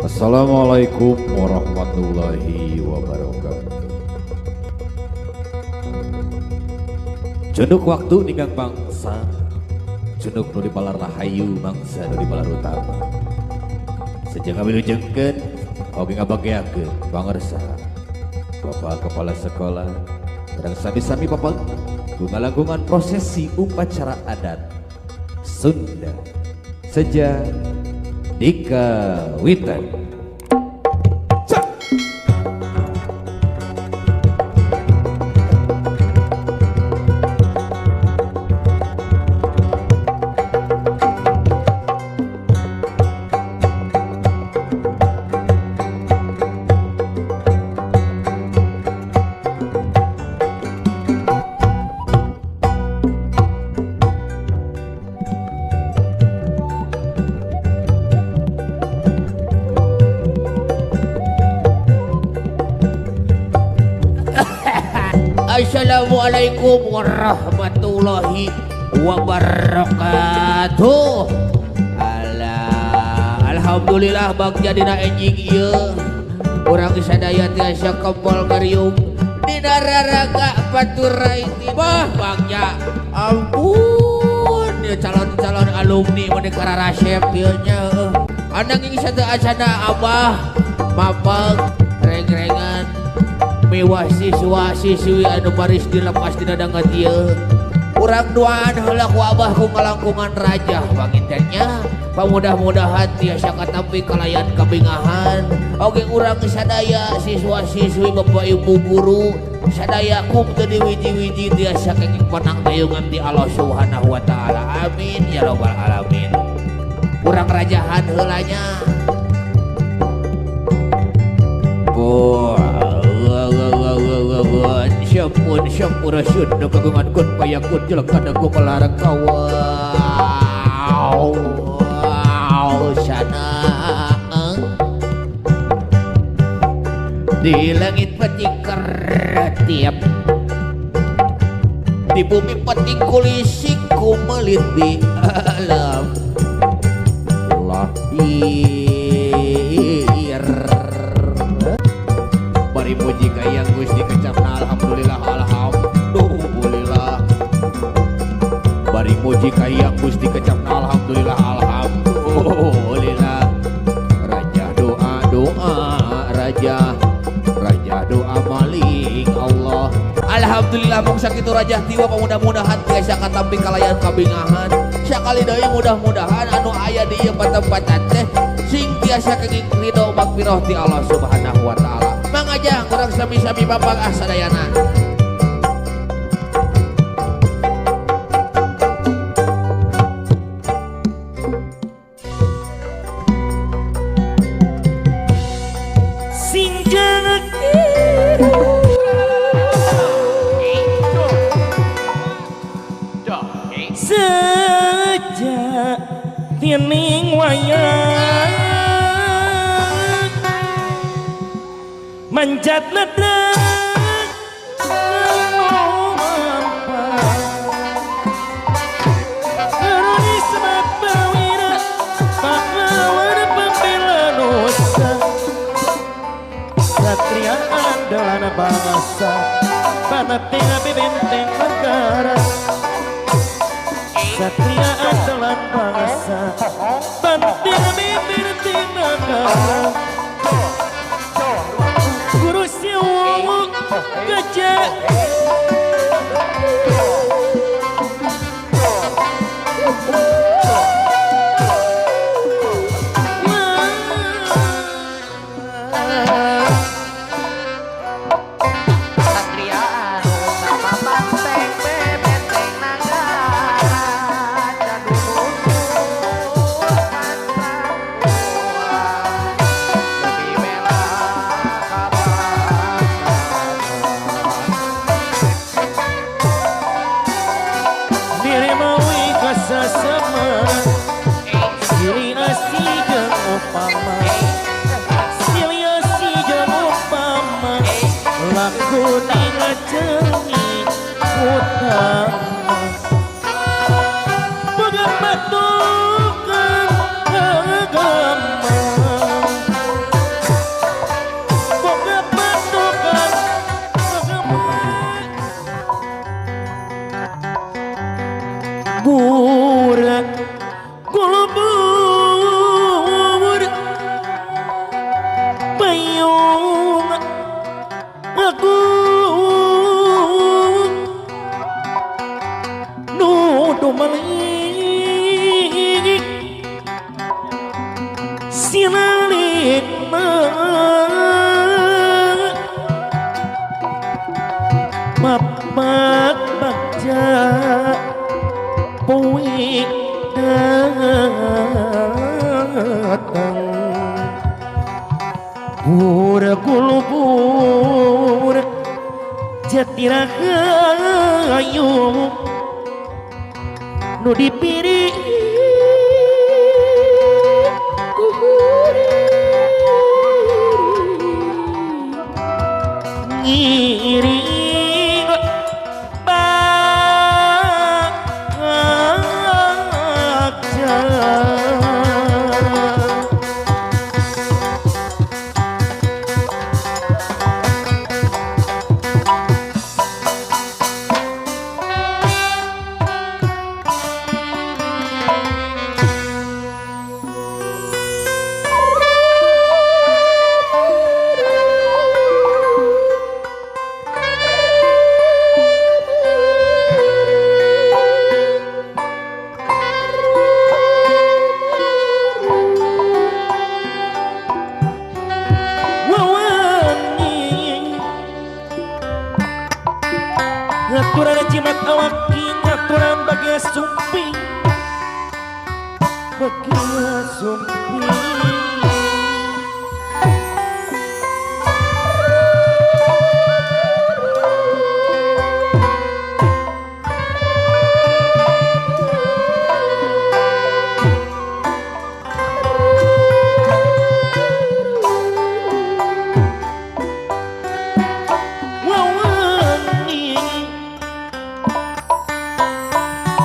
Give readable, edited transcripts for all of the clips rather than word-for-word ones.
Assalamualaikum warahmatullahi wabarakatuh. Cunduk waktu ninggang bangsa, cunduk nu dipalar rahayu mangsa nu dipalar utama. Sejak ngawilujengkeun oge ngabageakeun pangersa Bapak Kepala Sekolah sareng sami-sami Bapak ngalangkungan prosesi upacara adat Sunda Seja Dikawitan. Assalamualaikum warahmatullahi wabarakatuh. Alah, alhamdulillah bagja dina enjing ieu. Urang sadaya tiasa kempol ngariung dina raraga paturai tibah bagja. Ampun, ya calon-calon alumni mun kararasep ieu nya. Ananging sateu acana abah mapag reng-rengan mewah siswa-siswi anu baris dilepas dina danget ieu. Urang duaan heula ku abah ku ngalangkungan rajah panginten nya. Pamudah-mudahan tiasa katampi kalayan kabingahan. Oge urang sadaya siswa-siswi bapak ibu guru sadaya kum teu diwiji-wiji tiasa kenging panang tayungan ti Allah Subhanahu wa taala. Amin ya rabbal alamin. Urang rajahan heula nya. Syapun syampurasun kagungan kun payakun jelek ku melarang kawau sana di langit peti keretiap di bumi peti kulisik ku melit di alam lahir. Bari puji ka yang Gusti kecapna alhamdulillah alhamdulillah. Bari puji ka yang Gusti kecapna alhamdulillah alhamdulillah. Raja doa doa raja raja doa maling Allah. Alhamdulillah mung sakitu rajah tiwa mudah-mudahan tiasa katampi kalayan kabingahan. Sakali deui mudah-mudahan anu aya di ieu patempatan teh sing tiasa kenging ridho magfirah ti Allah Subhanahu wa taala. Mangajang urang sami-sami bapak ah sadayana. Sing jenek sejak tining wayang manjat ledek Semat Perwira pahlawan pembela nusa satria andalan bangsa panateng benteng negara satria andalan bangsa panateng benteng negara guru siwung gajah agama. Purina Bapak bagja puik datang Pura kulubur jati rahayu nu dipiri ngiring bagja. Ngaturan jimat awak ngaturan bagai sumping bagai sumping.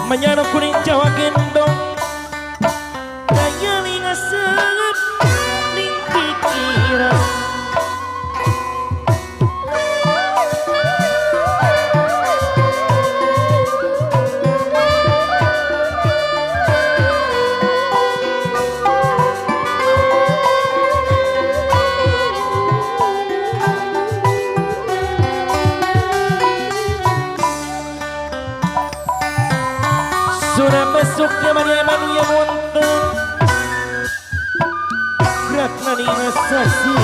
Manyano kuning Jawa gendong daya lingasep ning pikiran. Sudah besok nyaman-nyaman yang wonten gerak nani sasi.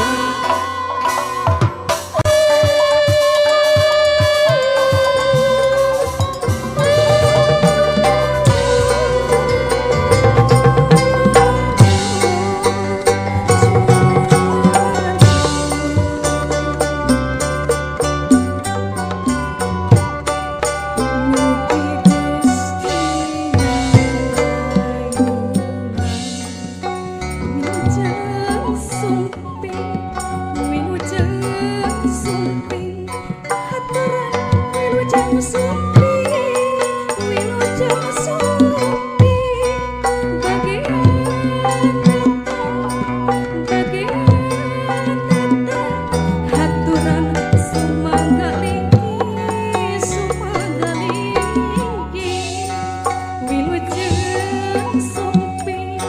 Wilujeng sumping,